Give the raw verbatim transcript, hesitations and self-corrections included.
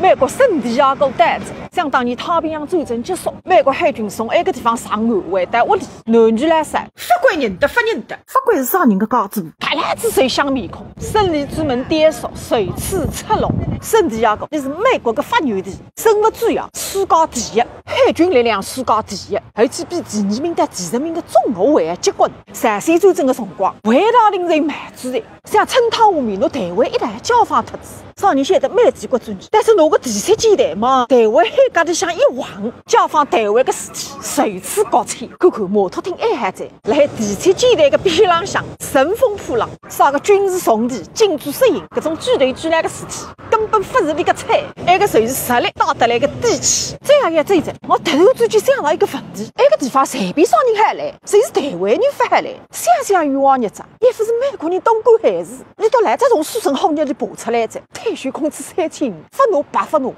美国圣地亚哥到哉，想当年太平洋战争结束，美国海军从埃个地方上岸回到屋里，男女老少，法国人的法人的，法国是啥人个家主？白老子首相面孔，胜利之门跌落，首次赤裸。圣地亚哥，这是美国个发源地，生物制药世界第一，海军力量世界第一，而且比第二名到第十名个中国还要结棍。朝鲜战争个辰光，伟大领袖毛主席想趁太和面拿台湾一道解放脱仔。啥人晓得美帝国主义，但是拿个第七舰队嘛，台湾海峡里向一横，解放台湾个事体首次搁浅。看看马头町爱好者，辣海第七舰队个边浪向乘风破浪，啥个军事重地、进驻适应，搿种举头举脑个事体，根本勿是一个菜，埃个就是实力带得来个底气。再要再再，我突然之间想到一个问题，埃个地方随便啥人好来，就是台湾人勿好来。想想冤枉日脚，也勿是美国人当官害事，伊到来才从水深火热里爬出来哉，退休工资三千五，勿拿白勿拿。